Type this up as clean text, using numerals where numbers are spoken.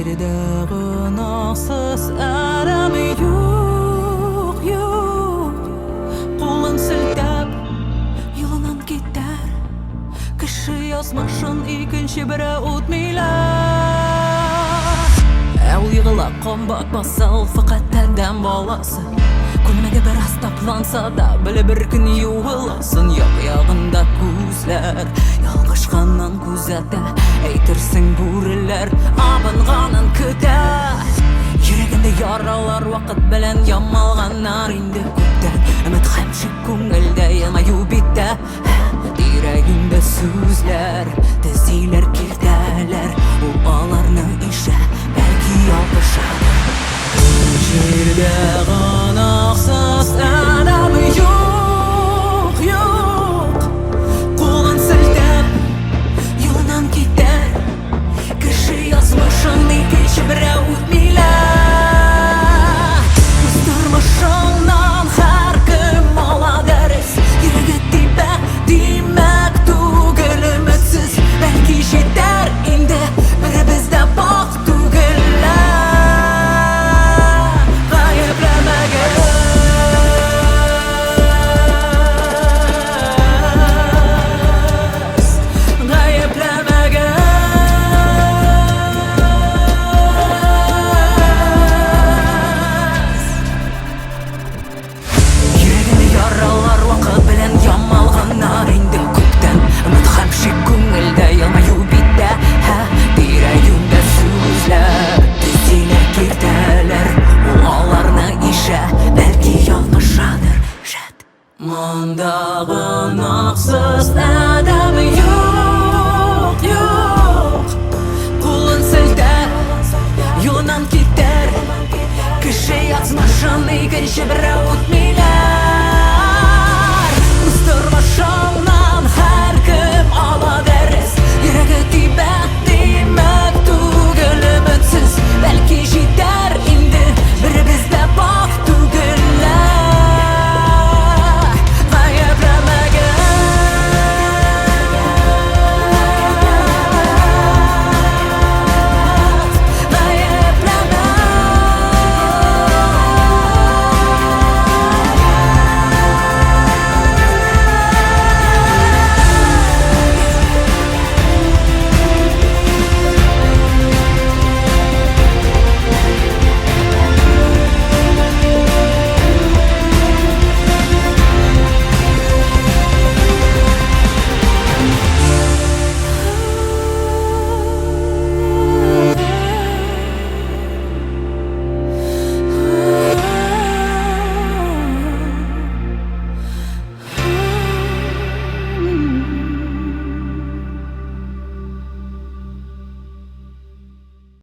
Җирдә гөнаһсыз адәм юк, юк. Кулын селтәп, юлыннан китәр. Кеше язмышын икенче берәү үтми лә. Ә ул егыла, кан батмаса, ул фәкать адәм баласы. Күлмәге бераз тапланса да, беле бер көн юыласын. Як-ягында күзләр ялгышканнан күзәтә, әйтерсең бүреләр абынганын көтә. Йөрәгендә яралар вакыт белән ямалганнар инде күптән. Өмет һәм шик күңелдә, елмаю биттә. Тирә-юньдә сүзләр тезиләр, киртәләр. Ул аларны ишә, бәлки ялгышадыр. Бу җирдә гөнаһсыз адәм юк, юк. Кулын селтәп, юлыннан китәр. Кеше язмышын икенче берәү үтми лә. Үз тормышыңнан һәркем ала дәрес. Йөрәге тибә, димәк түгел өметсез. Бәлки җитәр инде, беребез дә пакь түгел лә. Гаепләмәгез, гаепләмәгез. Йөрәгемне яралар вакыт белән ямалганнар инде күптән. Өмет һәм шик күңелдә, елмаю биттә. Һә, тирә-юньдә сүзләр төзиләр, киртәләр. Ул аларны ишә, бәлки ялгышадыр, шәт. Монда гөнаһсыз адәм юк, юк. Кулын селтәр, юлыннан китәр. Кеше язмышын икенче берәү үтми.